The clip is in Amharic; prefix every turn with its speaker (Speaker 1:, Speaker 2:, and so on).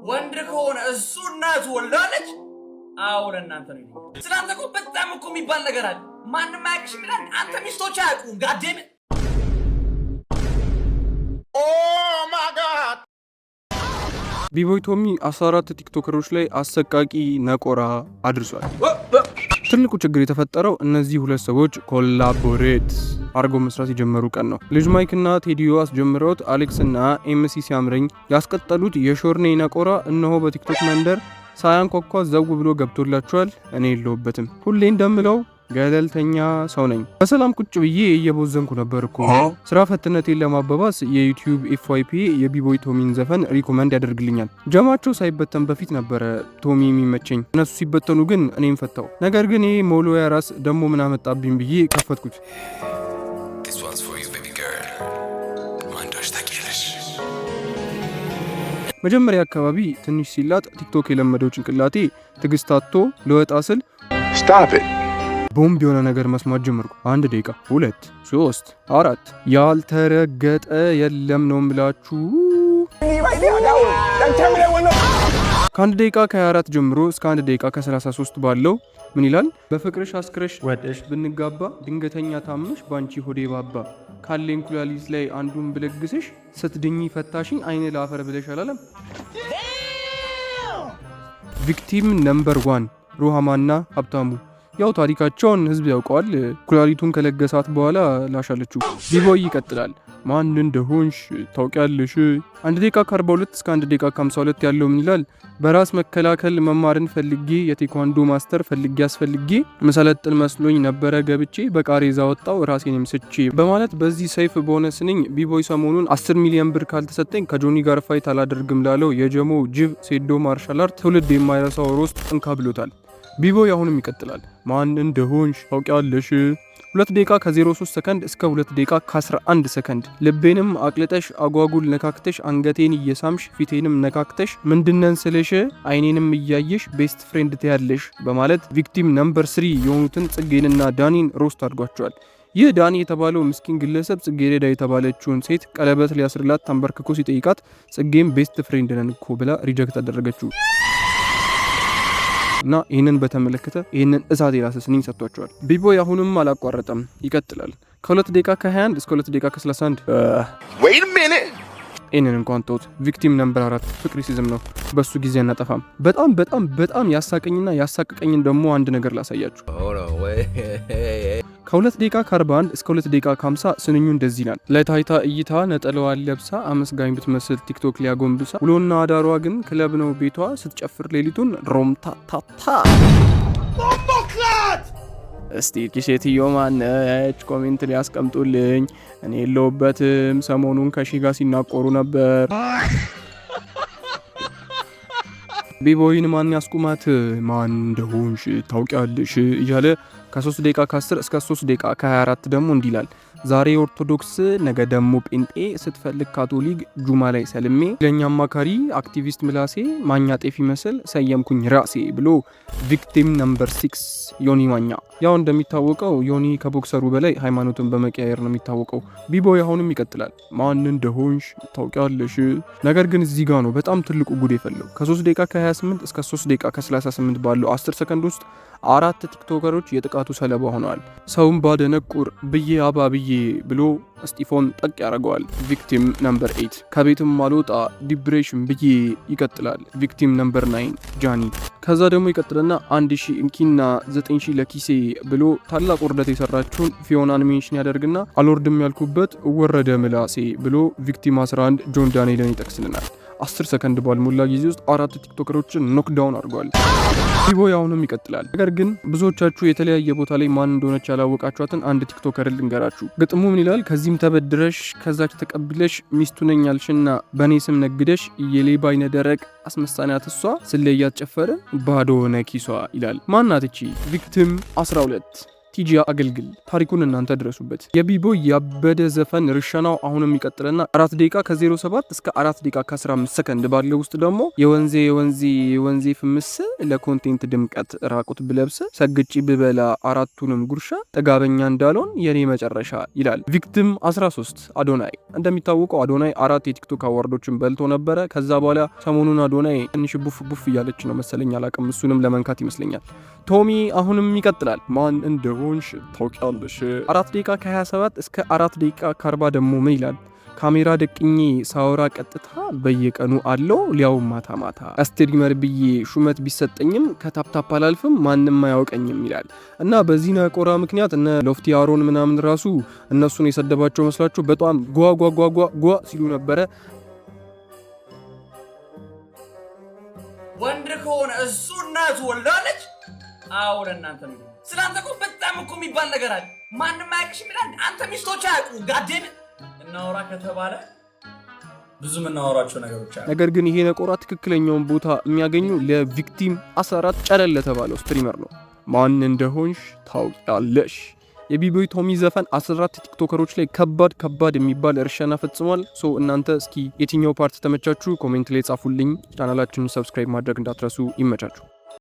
Speaker 1: ወንድ ከሆነ እሱ እናቱ ወልዳለች። አዎ፣ ለእናንተ ነው። ስላንተ እኮ በጣም እኮ የሚባል ነገር አለ። ማንም አያውቅሽም ይላል። አንተ ሚስቶች አያውቁም። Goddamn.
Speaker 2: Oh my God!
Speaker 3: ቢቦይ ቶሚ 14 ቲክቶከሮች ላይ አሰቃቂ ነቆራ አድርሷል። ትልቁ ችግር የተፈጠረው እነዚህ ሁለት ሰዎች collaborate አድርገው መስራት የጀመሩ ቀን ነው። ልጅ ማይክ እና ቴዲዮ አስጀምረውት አሌክስ እና ኤምሲ ሲያምረኝ ያስቀጠሉት የሾርኔ ነቆራ እነሆ በቲክቶክ መንደር ሳያንኳኳ ዘው ብሎ ገብቶላቸዋል። እኔ የለሁበትም። ሁሌ እንደምለው ገለልተኛ ሰው ነኝ። በሰላም ቁጭ ብዬ እየቦዘንኩ ነበር እኮ። ስራ ፈትነቴን ለማባባስ የዩቲዩብ FYP የቢቦይ ቶሚን ዘፈን recommend ያደርግልኛል። ጀማቸው ሳይበተን በፊት ነበረ ቶሚ የሚመቸኝ። እነሱ ሲበተኑ ግን እኔም ፈታው። ነገር ግን ይሄ ሞሎያ ራስ ደግሞ ምን አመጣብኝ ብዬ ከፈትኩት።
Speaker 4: This one's for you, baby girl. ማን እንደሆንሽ ታውቂያለሽ።
Speaker 3: መጀመሪያ አካባቢ ትንሽ ሲላጥ ቲክቶክ የለመደው ጭንቅላቴ ትዕግስት አጥቶ ልወጣ ስል
Speaker 2: Stop it.
Speaker 3: ቦምብ የሆነ ነገር መስማት ጀመርኩ። አንድ ደቂቃ፣ ሁለት፣ ሶስት፣ አራት፣ ያልተረገጠ የለም ነው ምላችሁ።
Speaker 2: Right there. That was that. Tell me that wasn't no.
Speaker 3: ከ1 ደቂቃ ከ24 ጀምሮ እስከ 1 ደቂቃ ከ33 ባለው ምን ይላል? በፍቅርሽ አስክረሽ ወደሽ ብንጋባ፣ ድንገተኛ ታመሽ ባንቺ ሆዴ ባባ፣ ካለኝ ኩላሊት ላይ አንዱን ብለግስሽ ስትድኚ ፈታሽኝ አይን ለአፈር ብለሽ አላለም? Victim number 1 ሩሃማና ሀብታሙ። ያው ታሪካቸውን ህዝብ ያውቀዋል። ኩላሊቱን ከለገሳት በኋላ ላሻለችው። ቢቦይ ይቀጥላል። ማን እንደሆንሽ ታውቂያለሽ። 1 ደቂቃ ከ42 እስከ 1 ደቂቃ ከ52 ያለው ምን ይላል? በራስ መከላከል መማርን ፈልጌ፣ የቴኳንዶ master ፈልጌ አስፈልጌ፣ መሰለጥን መስሎኝ ነበረ ገብቼ፣ በቃሬዛ ወጣው ራሴንም ስቼ በማለት በዚህ ሰይፍ በሆነ ስንኝ ቢቦይ ሰሞኑን 10 ሚሊዮን ብር ካልተሰጠኝ ከጆኒ ጋር fight አላደርግም ላለው የጀሞ ጅብ ሴዶ martial art ትውልድ የማይረሳው roast እንካ ብሎታል። ቢቦይ አሁንም ይቀጥላል። ማን እንደሆንሽ ታውቂያለሽ። 2 ደቂቃ ከ03 ሰከንድ እስከ 2 ደቂቃ ከ11 ሰከንድ፣ ልቤንም አቅልጠሽ አጓጉል ነካክተሽ፣ አንገቴን እየሳምሽ ፊቴንም ነካክተሽ፣ ምንድነን ስልሽ አይኔንም እያየሽ best friend ትያለሽ በማለት victim number 3 የሆኑትን ጽጌንና ዳኒን roast አድርጓቸዋል። ይህ ዳኒ የተባለው ምስኪን ግለሰብ ጽጌረዳ የተባለችውን ሴት ቀለበት ሊያስርላት ተንበርክኮ ሲጠይቃት ጽጌም best friend ነን እኮ ብላ reject አደረገችው። እና ይህንን በተመለከተ ይህንን እሳት የላሰ ስንኝ ሰጥቷቸዋል። ቢቦይ አሁንም አላቋረጠም፣ ይቀጥላል። ከ2 ደቂቃ ከ21 እስከ 2 ደቂቃ ከ31።
Speaker 2: Wait a minute.
Speaker 3: ይህንን እንኳን ተውት። Victim number 4 ፍቅር ሲዝም ነው። በሱ ጊዜ አናጠፋም። በጣም በጣም በጣም ያሳቀኝና ያሳቀቀኝን ደግሞ አንድ ነገር ላሳያችሁ። ከ2 ደቂቃ ከ41 እስከ 2 ደቂቃ ከ50 ስንኙ እንደዚህ ይላል። ለታይታ እይታ ነጠላዋን ለብሳ፣ አመስጋኝ ብትመስል ቲክቶክ ሊያጎንብሳ፣ ውሎና አዳሯ ግን ክለብ ነው ቤቷ፣ ስትጨፍር ሌሊቱን ሮምታታታ። እስቲ እቺ ሴትዮ ማነች? Comment ሊያስቀምጡልኝ። እኔ የለሁበትም። ሰሞኑን ከሺ ጋር ሲናቆሩ ነበር። ቢቦይን ማን ያስቁማት? ማን እንደሆንሽ ታውቂያለሽ እያለ ከ3 ደቂቃ ከ10 እስከ 3 ደቂቃ ከ24 ደግሞ እንዲህ ይላል። ዛሬ ኦርቶዶክስ ነገ ደግሞ ጴንጤ፣ ስትፈልግ ካቶሊክ፣ ጁማ ላይ ሰልሜ፣ ለኛ አማካሪ አክቲቪስት ምላሴ፣ ማኛ ጤፍ ይመስል ሰየምኩኝ ራሴ ብሎ victim number 6 ዮኒ ማኛ። ያው እንደሚታወቀው ዮኒ ከቦክሰሩ በላይ ሃይማኖትን በመቀያየር ነው የሚታወቀው። ቢቦይ አሁንም ይቀጥላል። ማን እንደሆንሽ ታውቂያለሽ። ነገር ግን እዚህ ጋ ነው በጣም ትልቁ ጉድ የፈለው። ከ3 ደቂቃ ከ28 እስከ 3 ደቂቃ ከ38 ባለው 10 ሰከንድ ውስጥ አራት ቲክቶከሮች የጥቃቱ ሰለባ ሆነዋል። ሰውን ባደነቁር ብዬ አባ ብዬ ብሎ እስጢፎን ጠቅ ያደርገዋል። Victim number 8 ከቤትም አልወጣ depression ብዬ ይቀጥላል። Victim number 9 ጃኒ። ከዛ ደግሞ ይቀጥልና 1000 እንኪና 9000 ለኪሴ ብሎ ታላቅ ውርደት የሰራችውን ፊዮናን mention ያደርግና አልወርድም ያልኩበት ወረደ ምላሴ ብሎ victim 11 ጆን ዳንኤልን ይጠቅስልናል። 10 ሰከንድ ባልሞላ ጊዜ ውስጥ አራት ቲክቶከሮችን knockdown አድርገዋል። ቢቦይ አሁንም ይቀጥላል። ነገር ግን ብዙዎቻችሁ የተለያየ ቦታ ላይ ማን እንደሆነች ያላወቃችኋትን አንድ ቲክቶከር ልንገራችሁ። ግጥሙ ምን ይላል? ከዚህም ተበድረሽ ከዛች ተቀብለሽ፣ ሚስቱ ነኝ ያልሽና በእኔ ስም ነግደሽ፣ የሌባ አይነ ደረቅ አስመሳናት እሷ፣ ስለያት ጨፈረ ባዶ ሆነ ኪሷ ይላል። ማናት እቺ? Victim 12። ቲጂ አገልግል። ታሪኩን እናንተ ድረሱበት። የቢቦይ ያበደ ዘፈን ርሸናው አሁንም ይቀጥልና 4 ደቂቃ ከ07 እስከ 4 ደቂቃ ከ15 ሰከንድ ባለው ውስጥ ደግሞ የወንዜ የወንዜ የወንዜ ፍምስ፣ ለ content ድምቀት ራቁት ብለብስ፣ ሰግጪ ብበላ አራቱንም ጉርሻ፣ ጥጋበኛ እንዳልሆን የኔ መጨረሻ ይላል። Victim 13 አዶናይ። እንደሚታወቀው አዶናይ አራት የቲክቶክ award ኦችን በልቶ ነበረ። ከዛ በኋላ ሰሞኑን አዶናይ ትንሽ ቡፍ ቡፍ እያለች ነው መሰለኝ፣ አላቅም። እሱንም ለመንካት ይመስለኛል። ቶሚ አሁንም ይቀጥላል። ማን እንደሆንሽ ታውቂያለሽ። 4 ደቂቃ ከ27 እስከ 4 ደቂቃ ከ40 ደግሞ ምን ይላል? ካሜራ ደቅኜ ሳወራ ቀጥታ፣ በየቀኑ አለው ሊያውም ማታ ማታ፣ streamer ብዬ ሹመት ቢሰጠኝም ከ tap tap አላልፍም፣ ማንም አያውቀኝም ይላል። እና በዚህ ነቆራ ምክንያት እነ ሎፍቲ አሮን ምናምን ራሱ እነሱን የሰደባቸው መስሏቸው በጣም ጓ ጓ ጓ ጓ ጓ ሲሉ ነበረ።
Speaker 1: ወንድ ከሆነ እሱ እናቱ ወልዳለች። አዎ ለእናንተ ነው። ስላንተ እኮ በጣም እኮ የሚባል ነገር አለ። ማንም አያውቅሽም ይላል። አንተ ሚስቶች አያውቁም። Goddamn፣ እናወራ ከተባለ ብዙ የምናወራቸው ነገሮች አሉ።
Speaker 3: ነገር ግን ይሄ ነቆራ ትክክለኛውን ቦታ የሚያገኙ ለ Victim 14 ጨለል ለተባለው streamer ነው። ማን እንደሆንሽ ታውቂያለሽ። የቢቦይ ቶሚ ዘፈን 14 ቲክቶከሮች ላይ ከባድ ከባድ የሚባል እርሸና ፈጽሟል። So እናንተ እስኪ የትኛው part ተመቻችሁ? Comment ላይ ጻፉልኝ። ቻናላችንን subscribe ማድረግ እንዳትረሱ። ይመቻችሁ።